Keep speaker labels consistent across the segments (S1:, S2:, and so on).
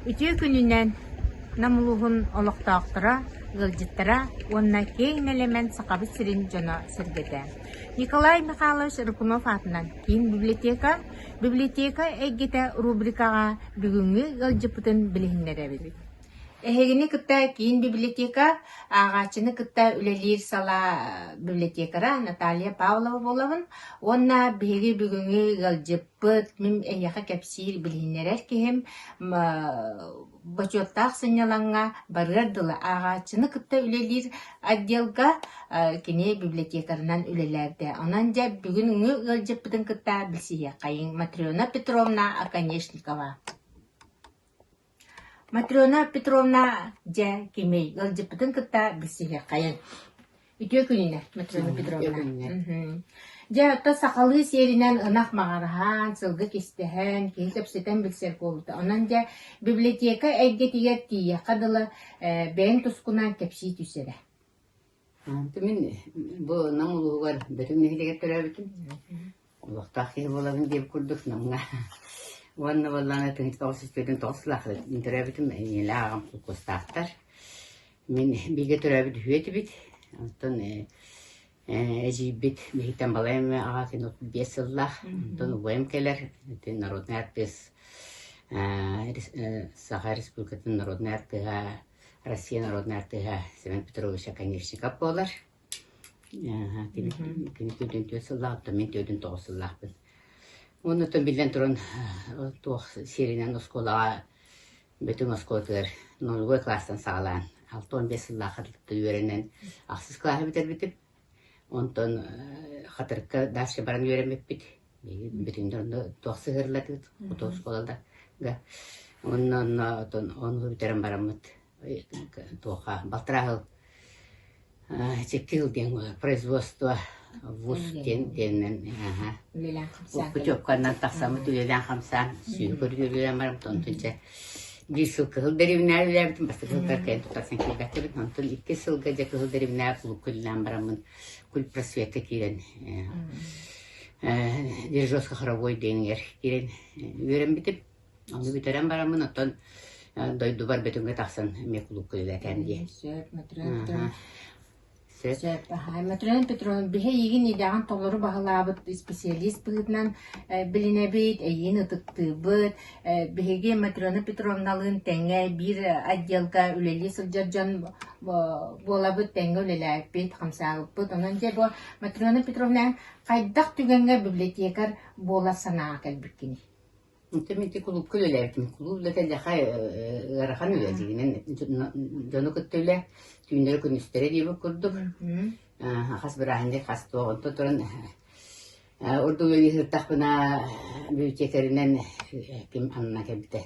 S1: Үтүө күнүнэн Нам улууһун олохтоохторо, ыалдьыттара уонна киэҥ нэлэмэн Сахабыт сирин дьоно-сэргэтэ. Николай Михайлович Рыкунов аатынан киин библиотека «Библиотека эйгэтэ» рубрикаҕа бүгүҥҥү ыалдьыппытын билиһиннэрэбит. Эһигини кытта киин библиотека ааҕааччыны кытта үлэлиир салаа библиотекара Наталья Павлова буолабын уонна биһиги бүгүҥҥү ыалдьыппыт, мин эһиэхэ кэпсиир, билиһиннэрэр киһим бочуоттаах сынньалаҥҥа барыар дылы ааҕааччыны кытта үлэлиир отделга кини библиотекарынан үлэлээбитэ. Онон дьэ бүгүҥҥү ыалдьыппытын кытта билсиһиэххэйиҥ Матрена Петровна Оконешникова. Матрена Петровна дьэ кимий? Ыалдьыппытын кытта билсиһиэххэйиҥ. Үтүө күнүнэн, Матрена Петровна. Дьэ, оттон сахалыы сиэринэн ынах маҕараһан, сылгы кистэһэн, киһи кэпсэтэн билсэр буолбута. Онон дьэ, библиотека эйгэтигэр тиийиэххэ дылы, э, бэйэҥ тускунан кэпсии түс эрэ.
S2: Мин бу Нам улууһугар Бөтүҥ нэһилиэгэр төрөөбүтүм. Олохтоох киһи буолабын диэбит курдук Намҥа. Уонна буоллаҕына 1949 сыллаах төрөөбүтүм. Ийэлээх аҕам холкуостаахтар. Мин бииргэ төрөөбүт үһүө этибит. Оттон эдьиийбит биһиттэн балай эмэ аҕа кини 35 сыллаах. Онтон убайым кэлэр. Ити народнай артыыс Саха Республикатын народнай артыыһа Россия народнай артыыһа Семен Петрович Оконешников буолар. Кини кини 44 сыллаах, оттон мин 49 сыллаахпын. Уонна оттон биллэн туран туох сиэринэн оскуолаҕа Бөтүҥ оскуолатыгар нулевой класстан саҕалаан 65 сыллаахха үөрэнэн ахсыс кылааһы бүтэрбитим. Онтон Хатырыкка дальше баран үөрэммиппит. Бүтүннэр онно туох сыһыарыллатыбыт хоту оскуолаларга. Онно онно отон ону бүтэрэн бараммыт туохха балтараа сыл Чекил диэн производство вуз диэн диэнинэн путевканан тахсаммыт үлэлээн хамсаан сүүһү көрүҥ үлэлээн бараммыт онтон дьэ биир сыл кыһыл дэриэбинэҕэ үлэлээбитим бастакы сылгар кэлэн тутарсан киирбэттибит онтон икки сылга дьэ кыһыл дэриэбинэҕэ кулуупка үлэлээн бараммын культпросвекка киирэн дирижерскай хоровой диэнигэр киирэн үөрэммитим Ону бүтэрэн бараммын оттон дойдубар Бөтүҥҥэ тахсан эмиэ кулуупка үлэлээтээм дии.
S1: Сөп, Матрена Петровна.
S2: Сөп.
S1: Сөп. Матрена Петровна, биһи эйигин идэҕин толору баһылаабыт специалист быһыытынан билинэбит, эйигин ытыктыыбыт. Биһиги Матрена Петровналыын тэҥҥэ биир отделга үлэлии сылдьар дьон буолабыт, тэҥҥэ үлэлээбиппит, хамсаабыппыт. Онон дьэ бу Матрена Петровна хайдах түгэҥҥэ библиотекарь буолар санааҕа кэлбиккиний?
S2: Онтон ити кулуупка үлэлээбитим. Кулууп үлэтэ эйиэхэ ыарахан үлэ дьиҥинэн дьону кытта үлэ, түүннэри-күнүстэри диэбит курдук. Хас бырааһынньык, хас туох. Онтон туран ордук үлэлии сырыттахпына библиотекарынан ким анна кэлбитэ.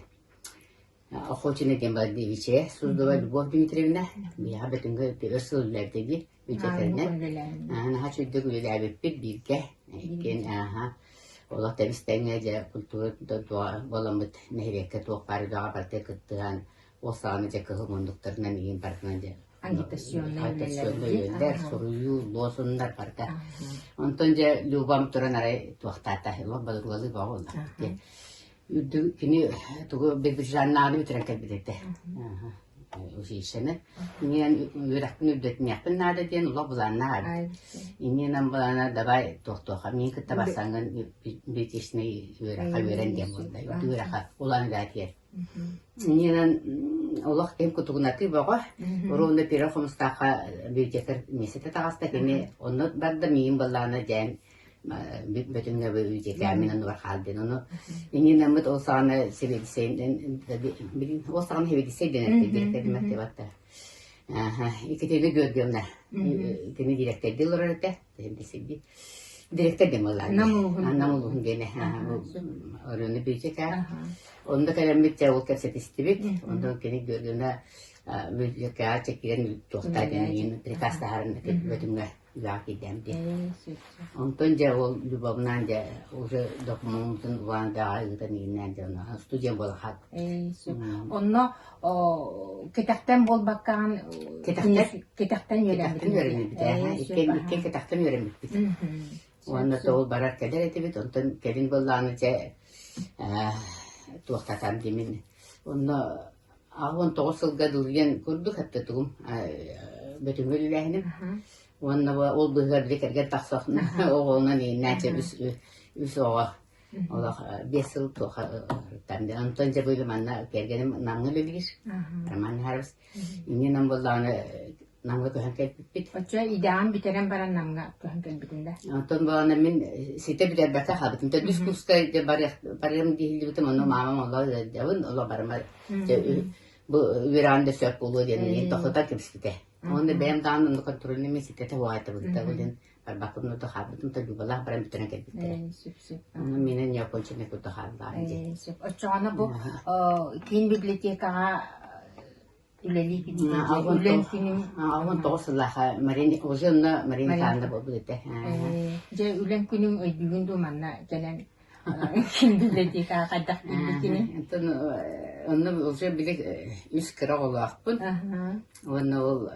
S2: Охотина диэн бар девичья, Суздова Любовь Дмитриевна. Биһиэхэ Бөтүҥҥэ өр сыл үлэлээбитэ дии. Үтүөтэринэн наһаа үчүгэйдик үлэлээбиппит бииргэ. Иккиэн ааһа олох тэбис-тэҥҥэ дьэ культура буоламмыт нэһилиэккэ туох баар үлэҕэ барыта кыттыһан ол саҕана дьэ кыһыл муннуктарынан иин барытынан дьэ
S1: Агитационнай
S2: үлэлэр, суруйуу, лозуннар барыта. Онтон дьэ Любам туран арай туохтаата, олох бодуругалыы бөҕө буолла. Үрдүк кини тугу Биробиджаннааҕы бүтэрэн кэлбит этэ. Училищены. Иннинэн үөрэхпин үрдэтиниэхпин наада диэн олох былааннаах эбит. Иннинэн былаана давай туохтуохха миин кытта барсаҥҥын библиотечнай үөрэххэ үөрэн диэн буолла. Үрдүк үөрэххэ улаан үөрэхтиэр. Иннинэн олох кэм кутугунатыы бөҕө. Ровно Пера Хомустаахха библиотекарь миэстэтэ таҕыста. Кини онно барда миин былаана дьээн Бөтүҥҥэ бүүтүкээмин оннугар хаал диэн. Ону иннинэммит ол саҕана сэбиэдиссэйинэн ол саҕана сэбиэдиссэй диэн этэ дириэктэрдим эттибаттар. Екатерина Георгиевна кини дириэктэрдии олорор этэ. Дириэктэр диэн буоллаҕа. Нам улууһун диэни Оройуону бүүтүкээ. Онно кэлэммит дьэ ол кэпсэтистибит. Онтон кини Георгиевна библиотекаҕа чэккирэн туохтаа диэн приказ таһааран Бөтүҥҥэ үлэҕэ киирдэм диэн. Онтон дьэ ол Любовнаан дьэ уже докумуоммутун улаан даҕа ыытан иҥнээн дьэ онно студент буола хаалбыт.
S1: Онно кэтэхтэн буолбаккаҕын
S2: Кэтэхтэн
S1: кэтэхтэн
S2: кэтэхтэн үөрэммиппит иккиэн иккиэн кэтэхтэн үөрэммиппит. Уонна ол барар кэлэр этибит. Онтон кэлин буоллаҕына дьэ туохтатан димин. Онно 89 сылга дылы курдук эптэтигим бөтүҥҥэ үлэлээһиним. Уонна ол быыһыгар били кэргэн тахсан оҕолонон ииннээччи үс үс оҕо олох 5 сыл туоха Онтон дьэ быйыл манна кэргэним Намҥа үлэлиир Роман Михайлович. Иннинэн буоллаҕына Намҥа көһөн кэлбиппит.
S1: Оччо идэҕин бүтэрэн баран Намҥа көһөн кэлбитин да?
S2: Онтон буолана мин ситэ бүтэрбэккэ хаалбытым. Төрдүс курска дьэ барыам дииллибитим, онно маамам олоо ыалдьабын, олоо барыма дьэ бу үөрэҕин да сөп буолуо диэн миигин тохтотон кэбиспитэ. Уонна бэйэм даҕаны онно контрольный мин ситэтэ уһаатыбыта диэн барбаккын ото хаалбытым, Любалаах баран бүтэрэн кэлбиттэрэ.
S1: Сөп-сөп.
S2: Онно миэнэ неоконченный курдук хааллаҕым дии.
S1: Сөп. Оччоҕуна бу киин библиотекаҕа үлэлии үлэн күнүн
S2: 19 сыллааха Марина уже онно Марина Михайловна буолбут этэ.
S1: Дьэ үлэн күнүн өйдүүгүн дуу манна кэлэн киин библиотекаҕа хайдах киирбиккиний?
S2: Онтон онно уже били үс кыра оҕолоохпун. Уонна ол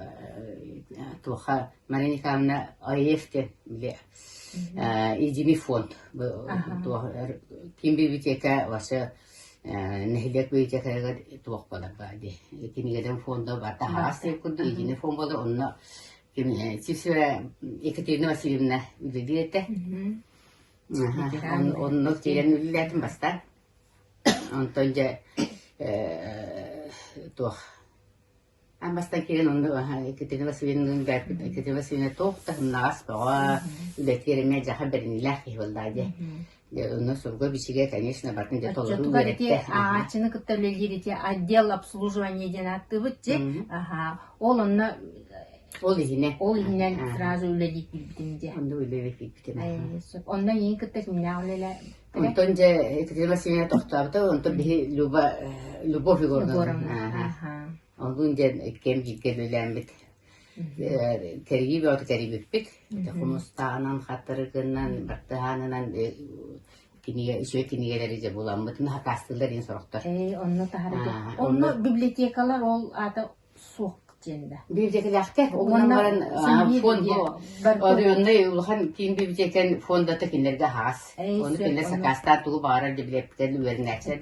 S2: туоха Марина Михайловна АЭФ диэн били единый фонд киин библиотека вообще нэһилиэк библиотекатыгар туох буолар баа дии кинигэлэрин фонда барыта аһаҕас курдук единый фонд буолар онно Сивцева Екатерина Васильевна үлэлиир этэ онно киирэн үлэлээтим бастаан онтон дьэ туох Аан бастаан киирэн онно Екатерина Васильевналыын бэрпит Екатерина Васильевна туох да сымнаҕас бөҕө, үлэтигэр эмиэ дьаха бэриниилээх киһи буоллаҕа дии. Дьэ, онно суруга-бичигэ, конечно, барытын дьэ толору
S1: Оччотугар ити
S2: үөрэттэ.
S1: ааҕааччыны кытта үлэлиир ити отдел обслуживания диэн ааттыыбыт дии. Аха. Ол онно
S2: Ол иһинэ.
S1: Ол иһинэн сразу үлэлии киирбитим дии.
S2: Онно үлэлии киирбитим.
S1: Сөп. Онно эйигин кытта кимнээх үлэлээ?
S2: Онтон дьэ Екатерина Васильевна тохтообута, онтон биһи Люба Любовь Егоровна. Оннун диэн иккиэн бииргэ үлэлээммит кэрийии бөҕөтө кэрийбиппит. Хомустааҕынан, хатырыгынан, бартыһаанынан кинигэ үчүгэй кинигэлэри дьэ буламмыт хакаастыыллар диэн сорохтор.
S1: Ээ, онно таһарга. Онно библиотекалар ол аата суох диэн да.
S2: Библиотекалаахтар. Ол гынан баран фонд оройуоннай улахан киин библиотекан фондата кинилэргэ аһаҕас. Ону кинилэр сакаастаан тугу баҕарар библиотекалар үөрэнээччилэр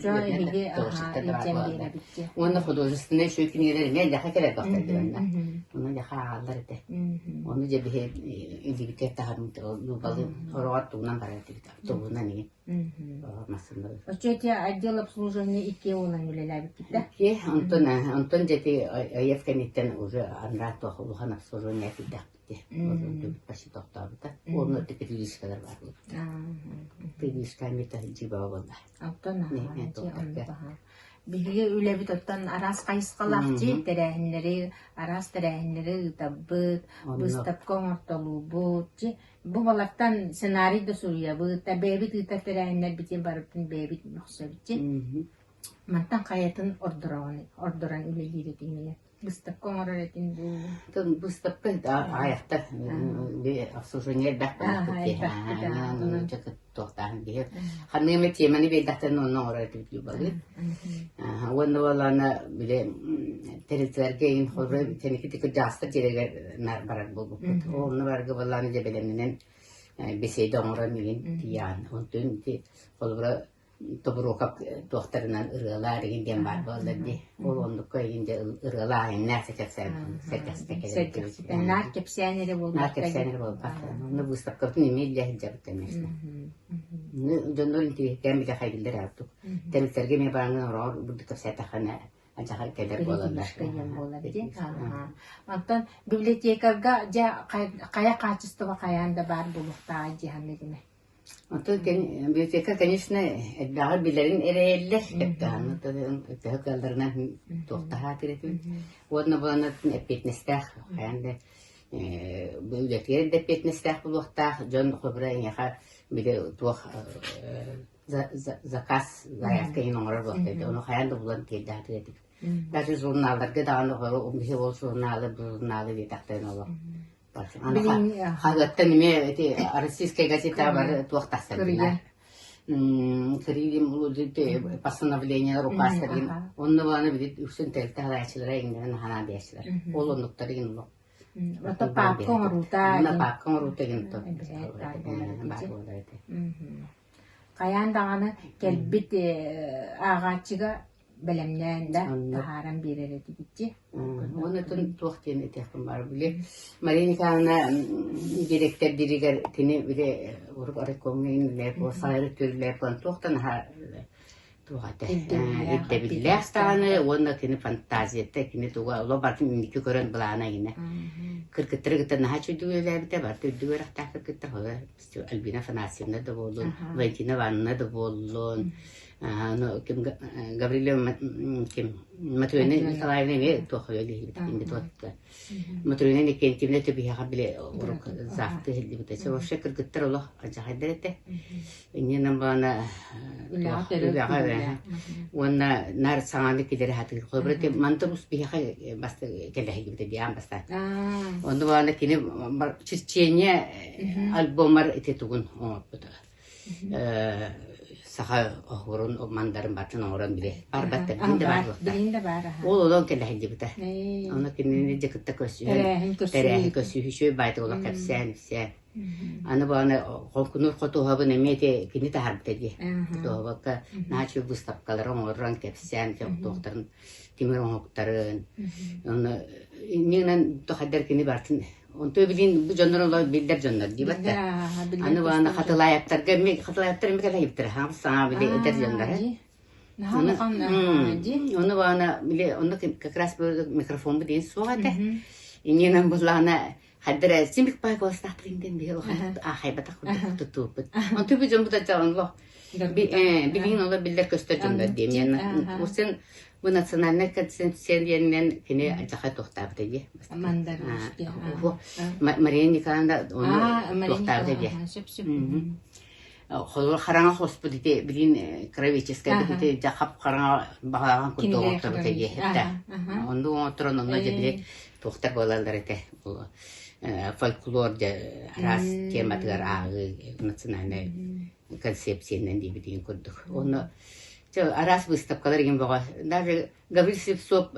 S2: Уонна художественнай үчүгэй кинигэлэр эмиэ элбэххэ кэлэр бахтар диэннэр. Ону дьаха ааҕаллар этэ. Ону дьэ биһи илиибитигэр таһармыт Любалы ороҕор тугунан барар этибит автобуһунан игин.
S1: Оччо ити отдел обслуживания икки уолан үлэлээбиккит да?
S2: Икки, онтон онтон дьэ ити АЕФ кэнниттэн уже анараа туох улахан обслуживание киирдэхпит дии. Почти тохтообута. Уонна передвижкалар баар буолбута. Передвижка эмиэ дьиба буолла.
S1: Оттон Биһиги үлэбит оттон араас хайысхалаах дии тэрээһиннэри, араас тэрээһиннэри ыытабыт, быыстапка оҥортолуубут. Бу балартан сценарий да суруйабыт, да бэйэбит ыытар тэрээһиннэрбитин барытын бэйэбит мөхсөбүт. Мантан хайатын ордороҕун, ордорон үлэлиир этиҥ Быыстапка оҥорор этиҥ дуу?
S2: Быыстапка аҕыйахтар обслуживание элбэх туохтааһын биһи ханнык эмэ теманы биэрдэхтэринэ онно оҥорор этибит Любалыын. Уонна буоллаҕына били тэрилтэлэргэ иһин холобура кэнники кырдьаҕастар дьиэлэригэр барар буолбуппут. Онно барарга буоллаҕына дьэ бэлэмнэнэн беседа оҥорон игин тиийэҕин. Онтон ити холобура Тобуруокап туохтарынан ырыалаар игин диэн баар буоллар дии. Ол оннукка игин дьэ ырыалаах иннээх кэпсээн сэргэхситэ кэлэр.
S1: Наар кэпсээн эрэ буолбат.
S2: Наар кэпсээн эрэ буолбат. Онно быыстапкабытын эмиэ илдьэ сылдьабыт конечно. Дьоннор интириэһиргээн билэ хайгыллар ордук. Тэрилтэргэ эмиэ бараҥҥын ороҕор бурдук кэпсээтэххинэ адьаха кэлэр буолаллар.
S1: диэн буолар дии. Онтон библиотекарга дьэ хайа хаачыстыба хайаан да баар буолуохтааҕа дии саныыбын.
S2: Оттон библиотека, конечно, элбэҕи билэрин эрэйэллэр, төһө кыалларынан туохтаһаатыр этибит. Уонна буолан эппиэтинэстээх хайаан да бу үлэтигэр да эппиэтинэстээх буолуохтаах. Дьон холобура эйиэхэ били туох заказ заявка иһин оҥорор буолуохтаах. Ону хайаан да булан тиэрдэ сатыыр этибит. Даже журналларга даҕаны биһи ол журналы, бу журналы диэтэхтэринэ олох Хаһыаттан эмиэ ити российская газета бары туох тахсардына кырыйым постановлениелар указтар онно бааны билит үксүн тэрилтэ халааччылара иҥнэрин ханаан диэччилэр ол оннуктар игин олох
S1: Ото паапка оҥоруута
S2: паапка оҥоруута игин
S1: Хайаан даҕаны кэлбит ааҕааччыга бэлэмнээн да
S2: Оннук.
S1: таһааран биэрэр этигит дии.
S2: Уонна туох диэн этиэхпин баар били Мария Николаевна дириэктэрдииригэр кини били урук райкомҥа үлэлээбит буолан салайар өттүгэр буолан туохтан наһаа туох этэ ирдэбиллээх даҕаны уонна кини фантазията кини туга олох барытын инники көрөн былаана гинэ кыргыттары кытта наһаа үчүгүйдүк үлэлээбитэ барыта үрдүк үөрэхтээх кыргыттар Альбина Афанасьевна да буоллун Валентина Ивановна да буоллун ким Гаврилия ким Матрена Николаевна эмиэ туох үлэлиһибит Матрена Никентьевна төбүһэҕэ били урук заахты иһиллибитэ вообще кыргыттар олох алдьархайдар этэ иннинэн баана үлэҕэ уонна наар саҥаны киллэрэ сатыыр холобура мантан ус биһиэхэ баста кэлэһигибитэ диэн бастаан онно баана кини черчение альбомар ити тугун оҥорбута саха оһуорун мандарын батын оҥорон биле барбаттар билин да баар
S1: билин да баар
S2: ол олон кэлэһилдибитэ ону кинини дьэ кытта көрсүһэн тэрээһин көрсүһүү үчүгэй баайдык олох кэпсээн ипсээн аны бааны хоҥкунуур хотуһабын эмиэ ити кини таһаарбыта дии хотуһабакка наһаа үчүгэй выставкалары оҥорон кэпсээн туохтарын тимир оҥоһуктарын онно иннинэн тохайдар кини бартын Онто билин бу дьоннор олор биллэр дьоннор диибэт да. Аны баана хатылаайаптарга эми хатылаайаптар эми кэлэһиптэр хаам саҥа били эдэр дьоннор. Ону баана били онно как раз микрофон бу диэн суох этэ. Иннинэн буллаана хаддара симик пай куоластаахтарыҥ биһи аахайбатах курдук тутууппут. Онту бу дьон бу да Билигин олор биллэр көстөр дьоннор диэн. Усын бу национальнай концепция диэнинэн кини алдьархай туохтаабыта дии.
S1: Мандар
S2: Мария Николаевна ону туохтаабыта дии. Холобур хараҥа хоспут ити билин кровеческай ити дьэ хап-хараҥа баҕалааҕын курдук оҥотторбута дии. Оннук оҥотторон онно дьэ били туохтар буолаллар этэ. Фольклор дьэ араас тематыгар ааҕыы национальнай концепциянан диэбитин курдук. Онно араас выставкалар игин бөҕө. Даже Гаврил Слепцов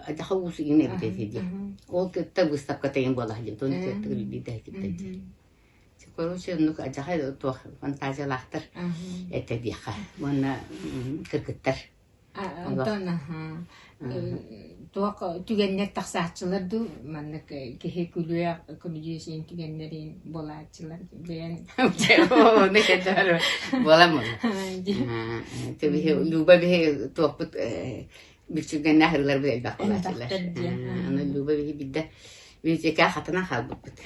S2: адьаха уус игин эбит этэ дии. Ол кытта выставката игин буола сылдьыбыт. Оны кытта билбиитэ дии. Короче, оннук адьаха туох фантазиялаахтар этэ диэххэ. Уонна кыргыттар.
S1: Онтон туох түгэннэр тахсааччылар дуу маннык киһи күлүөх күлүдьүөсүйэн түгэннэрин буолааччылар бэйэн
S2: Ону кэтэр буолан Люба биһи туохпут бүчүгэннээх ырыларбыт элбэх буолааччылар. Аны Люба биһи биирдэ Библиотека хатанан хаалбыппыт.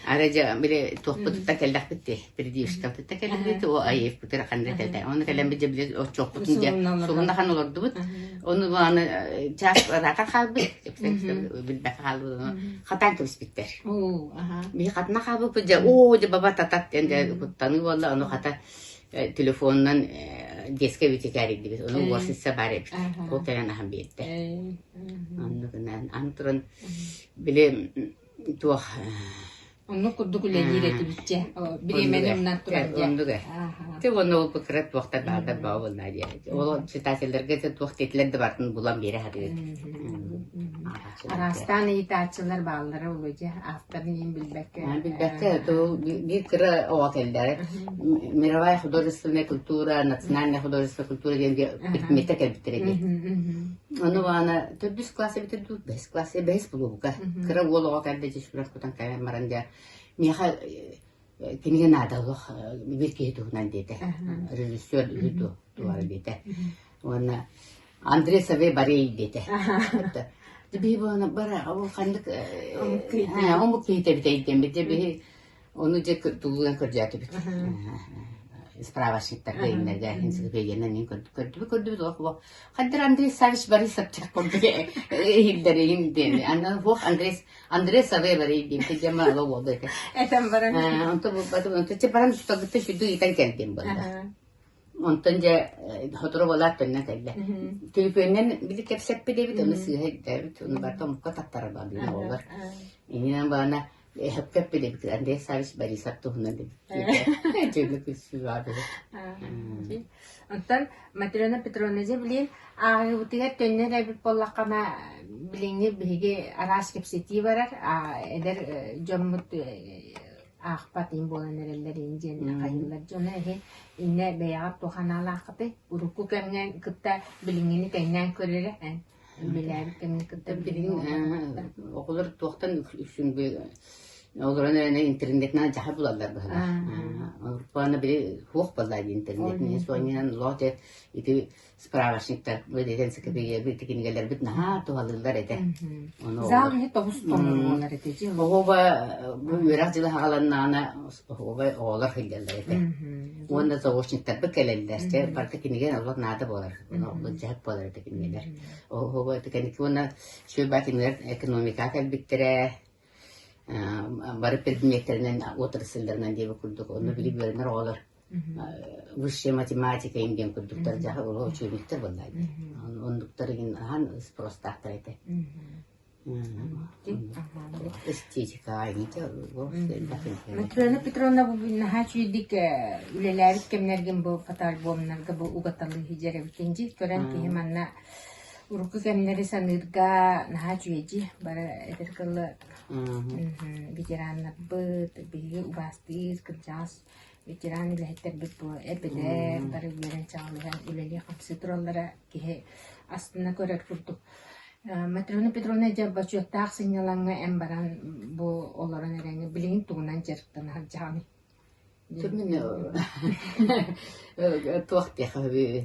S2: Ара дьэ били туохпутуттан кэллэхпит дии, передвижкабытыттан кэллэхпит, о айыппытыгар ханна кэлтэ. Оны кэлэн дьэ били отчуоппутун дьэ сугунна хан олордубут. Ону аны чаас ыраатан хаалбыт, билбэккэ хаалбыт, ону хатаан кэбиспиттэр. Биһи хатана хаалбыппыт дьэ, оо дьэ баба татат диэн дьэ куттаныы буолла, ону хата телефонунан детская библиотека эрийдибит. Ону уборщица баар эбит. Ол кэлэн аһан биэрдэ. Оннук гынан аны туран били туох
S1: Оннук курдук үлэлиир этибит дьэ. Бириэмэни умнан турар дьэ.
S2: Оннук ээ. Те уонна ол кыра туохтар баалдар баа буолла диэ. Ол читателлэргэ те туох диэтилэр да бартын булан биэрэ сатыыр.
S1: Араастаан ыйытааччылар бааллара улуу дьэ. Авторын иин билбэккэ.
S2: Билбэккэ биир кыра оҕо кэллэ. Мировая художественная культура, национальная художественная культура диэн предметтэр кэлбиттэрэ дии. Ону баана төрдүс класс эбитэ дуу, бэһис класс, бэһис булуубука. Кыра уол оҕо кэллэ дьэ сүрэх кутан кэлэн баран дьэ миэхэ кинигэ наада олох биир киһи туһунан диэтэ. Режиссер үһү дуо туора диэтэ. Уонна Андрей Савей Борей диэтэ. Биһи буолана бара ол ханнык омук киһитэ эбитэй диэммит дьэ биһи Ону дьэ тулуйан көрдөөтүбүт. Справочниктарга иҥнэргэ энциклопедиянан мин көрдүбүт көрдүбүт олох Хаддыр Андрей Савич Борисов курдук иһиллэрин диэн. Анна хуох Андрей Андрей Савей Борей диэн дьэма ала буолду этэ.
S1: Этэн баран.
S2: Онто булбатым онто баран устагытта сүдү ыйтан кэлдим буолла. Онтон дьэ сотору буолаат төннөн кэллэ. Төлөпүөнүнэн били кэпсэппит эбит, ону сыыһа ирдээбит, ону барыта омукка таттарар баалыына оҕолор. Иннинэн баана эһэпкэ эппит Андрей Савич Борисов туһунан диэбит. Дьиҥэ күлсүү
S1: Онтон Матрена Петровна дьэ билин ааҕыыбытыгар төннөр эбит буоллаххына билиҥҥи биһиги араас кэпсэтии барар эдэр дьоммут. аахпат иин буолан эрэллэр иин диэн хайыыллар дьоно эһи иннэ бэйэҕэр туох анаалааххытый? Урукку кэмҥэ кытта билиҥҥини тэҥнээн көр эрэ эн үлэлээбит кэмҥэ кытта
S2: Билигин оҕолор туохтан үксүн олорон эрэн интернетинэн дьаһа булаллар быһалар. Уруккуана били суох буолла дии интернетинэн суонньунан олох дьэ ити справочниктар энциклопедиябыт кинигэлэрбит наһаа туһалыыллар этэ.
S1: Зал иһи тобус томур буолар этэ дьи.
S2: Оҕоба бу үөрэх дьыла хаҕаланнаҕына оҕоба оҕолор сылдьаллар этэ. Уонна заочниктарбыт кэлэллэр. Чэ барыта кинигэ олох наада буолар. Былдьаһык буолар этэ кинигэлэр. Оҕоба кэнники уонна сүөбэ кинилэр экономикаҕа кэлбиттэрэ бары предметтэринэн отрасльдарынан диэбит курдук онно били үөрэнэр оҕолор высшая математика диэн курдуктар дьаһы олох учебниктар буоллаа дии. Оннуктар игин ахан спростаахтар этэ. Эстетика
S1: Матрена Петровна бу наһаа үчүгэйдик үлэлээбит кэмнэргин бу фотоальбомнарга бу угаталыы сылдьар эбиккин дии. Көрөн киһи манна урукку кэмнэри саныырга наһаа үчүгэй дии. Бары этэр кылы ветераннарбыт, биһиги убаастыыр кырдьаҕас ветеран үлэһиттэрбит бу эбэлэр бары үөрэн чаҕылыһан үлэлии-хамсыы тураллара киһи астына көрөр курдук. Матрена Петровна дьэ бочуоттаах сынньалаҥҥа эн баран бу олорон эрэҥҥин билигин тугунан дьарыктана сылдьаҕыный?
S2: Мин туох диэххэ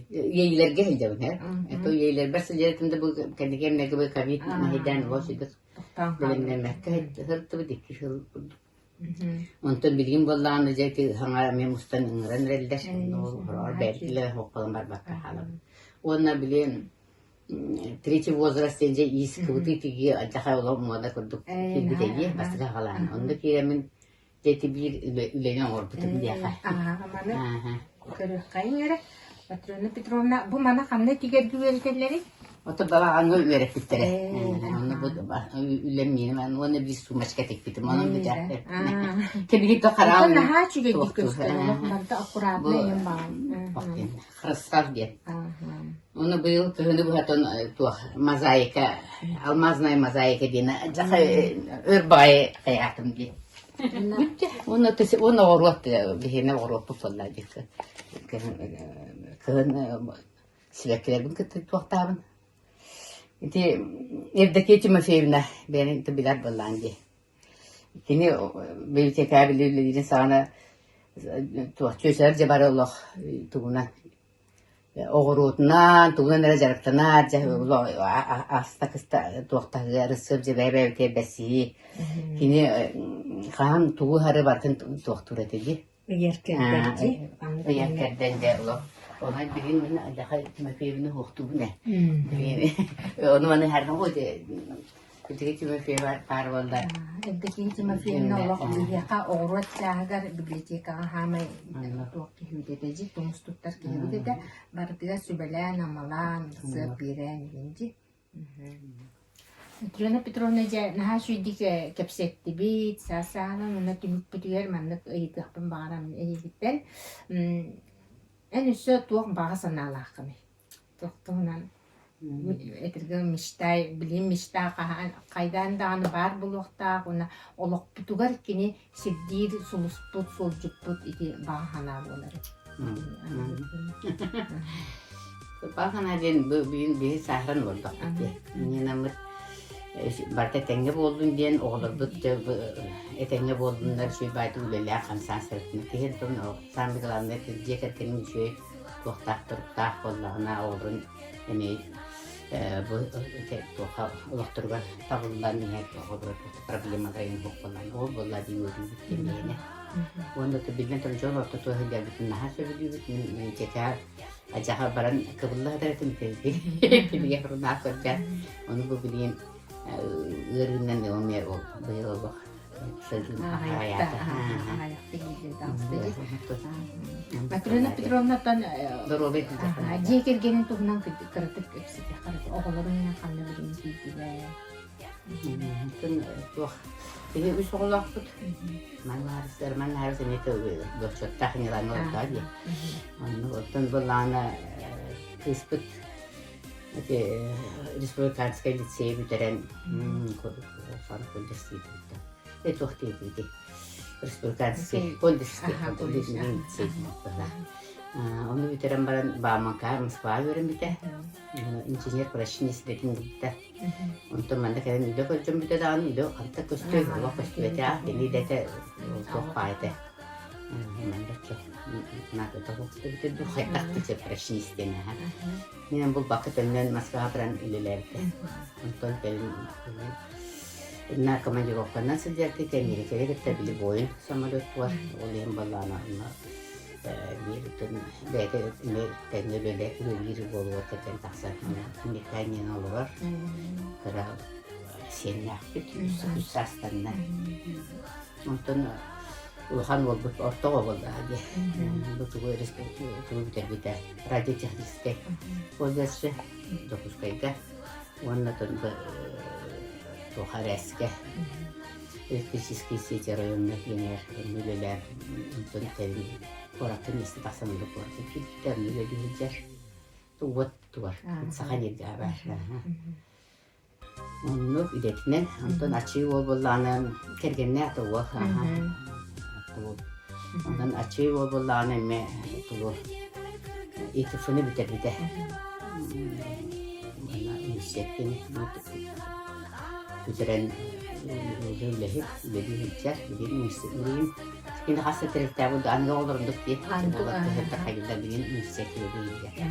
S2: иэйилэргэ сылдьабын ээ. Это иэйилэрбэр сылдьар да бу кэнники эмнэргэ бу ковид мэһэйдээн олох сылдьар бэлэмнэммэккэ сырыттыбыт икки сыл курдук. Онтон билигин буоллаҕына дьэ ити хаҥа эмиэ мустан ыҥыран эрэллэр. Онно бэртилэ хоппалан барбакка хаалабын. Уонна билигин третий возраст диэн дьэ иис кыбытыы тигии алдьархай олох муода курдук киирбитэ дии бастакы хаалаан. Онно киирэммин дьэ ити биир үлэни оҥорбутум диэхэ.
S1: Маны көрүөххэйиҥ эрэ. Матрена Петровна, бу маны ханна тигэргэ үөрэтэллэрий?
S2: Ото балаҕаҥҥа үөрэппиттэрэ. Онно бу үлэм миэнэ уонна биир сумочка тикпитим. Онон бүтээхтэр. Кэбиһит да хараам.
S1: Наһаа үчүгэйдик көстөр. Олох барыта аккуратно иһин баҕан.
S2: Харысхал диэн. Ону быйыл кыһыны быһатан туох мозаика, алмазная мозаика диэн дьаха өр баҕайы хайаатым диэн. Уонна уонна оҕуруот биһиэнэ оҕуруоппут буолла дии. Кыһын сибэккилэрбин кытта туохтаабын. Ити Евдокия Тимофеевна бэйэни билэр буоллаан дии. Кини библиотекаҕа үлэлиирин саҕана туох чүөчэлэр дьэ бары олох тугунан оҕуруотунан тугунан эрэ дьарыктанар дьэ аста кыста туохтаһыа ырысыап дьэ бэйэ-бэйэбитигэр бэссиһии кини хаһан тугу аһары барытын туохтуур этэ дии
S1: Ыйар кэрдэн
S2: Ыйар кэрдэн дьэ олох онон билигин мин Аллаха Тимофеевны суохтуубун ээ. Ону маны харган Евдокия Тимофеева баар буолла.
S1: Евдокия Тимофеевна олох биһиэхэ оҕуруот чааһыгар библиотекаҕа хаамай туох киһибит этэ дьи тумус туттар киһибит этэ барытыгар сүбэлээн-амалаан сыап биэрэн иһин дьи Матрена Петровна дьэ наһаа үчүгэйдик кэпсэттибит, саас-сааһынан уонна түмүкпүтүгэр маннык ыйытыахпын баҕарабын эйигиттэн. Эн өссө туох баҕа санаалааххыный? Туох туһунан этэргэ мечтай, билим мечта хаһан хайдаан даҕаны баар буолуохтаах уонна олохпутугар кини сирдиир сулуспут, суолдьуппут ити баҕа санаа буолар.
S2: Баҕа санаа диэн бу бүгүн биһи сааһыран олордохпут дии. Иннинаммыт барыта этэҥҥэ буоллун диэн оҕолорбут этэҥҥэ буоллуннар үчүгэй баайдык үлэлээх хамсаан сырыттын. Киһи онтон самый главное дьиэ кэргэнин үчүгэй туохтаах туруктаах буоллаҕына оҕолорун эмиэ бу туохха олохторугар табыллан иһэр оҕолоро проблемалара суох буоллаҕына ол буолла дии үөрүүбүт диэн Уонна биллэн туран дьон ортотугар сылдьарбытын наһаа сөбүлүүбүт. Мин чэчээр адьаха баран кыбылла сытар этим кинигэ сурунаал көрдөөн. Ону бу билигин ыарыынан эмиэ ол быйыл олох
S1: Матрена Петровнаттан дьиэ кэргэнин туһунан кыратык кэпсэтиэххэ оҕолорун ханна билигин киирдилэр
S2: Туох биһи үс оҕолоохпут. Маннаарыс Роман эмиэ бочуоттаах ньылаҥҥа олордоо дии. Онно оттон былаана кыыспыт ити республиканскай лицейи бүтэрэн туох диэбити. Республиканский колледжский Ону бүтэрэн баран Бааманка Москваҕа үөрэммитэ. Инженер-прощенист идэтин булбута. Онтон манна кэлэн үлэ көрдөрбүтэ даҕаны үлэ ханта көстүөй, олох көстүбэтэ, кини идэтэ туох баай этэ. Манна наадата эбитэ дуу, хайдах да прощенист диэн аха. Мин булбакка төннөн Москваҕа баран үлэлээбитэ. Онтон кэлин на командировканан сылдьарга Эмиэрикэгэ кытта били Боинг самолеттугар ол иһин баллаана онно биир бэйэтэ тэҥҥэ үлэлиир буолугар кэргэн тахсан Американияны олорор кыра сиэннээхпит үс саастанна онтон улахан уолбут орто оҕо буоллаҕа дии бу тугу тугу бүтэрбитэ радиотехническэй колледж Дьокуускайга уонна туох эрэскэ электрические сети районнай киинигэр онно үлэлээн онтон кэлин куоракка миэстэ тахсан онно куоракка киирбитэ онно үлэлии сылдьар уот тугар саха нельзя баар оннук идэтинэн онтон ачыы уол буоллаҕына кэргэннээх да уол онтон ачыы уол буоллаҕына эмиэ тугу ИТФ-ны бүтэрбитэ уонна университеттин бүтэрэн үлэһит үлэлии сылдьар билигин билигин кини хас да тэрилтээх аныгы оҕолордук дии билигин университет үлэлии сылдьар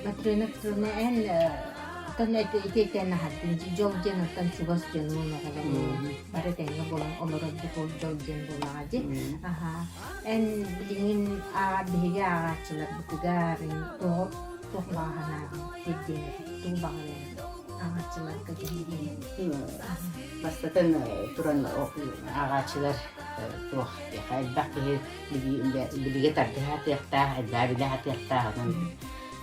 S1: Матрена Петровна эн оттон ити аһардын дьол диэн оттон чугас дьонуун оҕолорун бары тэҥҥэ буолан олорорбут ол дьол диэн буоллаҕа дии. Аха. Эн билигин биһиги ааҕааччыларбытыгар тоҕо туох баҕа санааҕын тиэрдиэҥ тугу баҕарыаҥ ааҕааччыларга дьон
S2: Бастатан туран ааҕааччылар туох элбэх киһи билигэ тардыһа сатыахтаах, элбэҕи билэ сатыахтаах, онон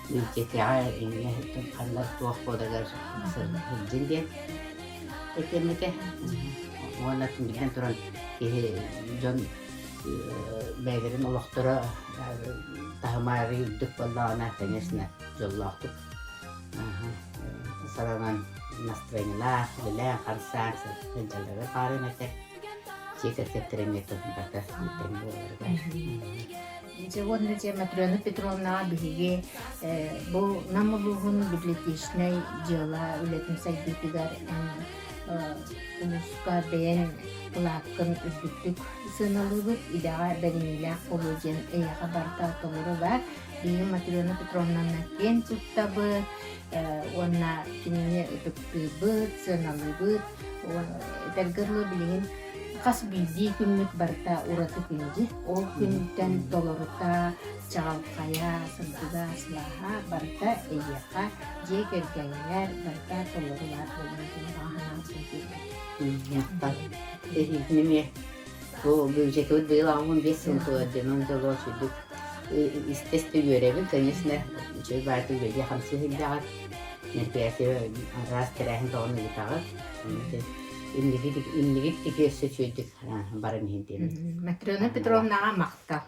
S2: библиотекаҕа иҥҥэ ханна туох буоларыгар сылдьын диэн этиэммитэ. Уонна биллэн туран киһи дьон бэйэлэрин олохторо таһымаары үрдүк буоллаҕына, конечно, дьоллоохтук саранан настроениелаах, үлэлээн-хамсаан сылдьаллара баарын этэ. Дьиэ кэргэттэрэ эмиэ туһунбата тэҥ буоларыгар.
S1: Дьэ уонна дьэ Матрена Петровнаҕа биһиги бу Нам улууһун библиотечнай дьыала үлэтин сайдыытыгар эн улууска бэйэҥ кылааккын үрдүктүк сыаналыыбыт, идэҕэ бэриниилээх буолуо диэн эйиэхэ барыта толору баар. Биһиги Матрена Петровнаны киэн туттабыт уонна кинини ытыктыыбыт, сыаналыыбыт. Этэргэ дылы билигин хас биирдии күммүт барыта ураты күндү. Ол күнтэн толорута, чаҕылхайа, сырдыга, сылааһа барыта эйиэхэ, дьиэ кэргэҥҥэр барыта толору баар буолуон диэн баҕа санаабытын тиэрдэбин.
S2: Эһиги эмиэ бу бюджетыбыт быйыл 85 сыл туолар диэн он дьолуо сүрдүк истэ-истэ үөрэбин, конечно, үчүгэй баайдык үлэлии-хамсыы сылдьаҕыт, мероприятие араас тэрээһин тоҕон ыытаҕыт. Иннигит иннигит тики өссө үчүгэйдик баран иһин диэн.
S1: Матрена Петровнаҕа махтал.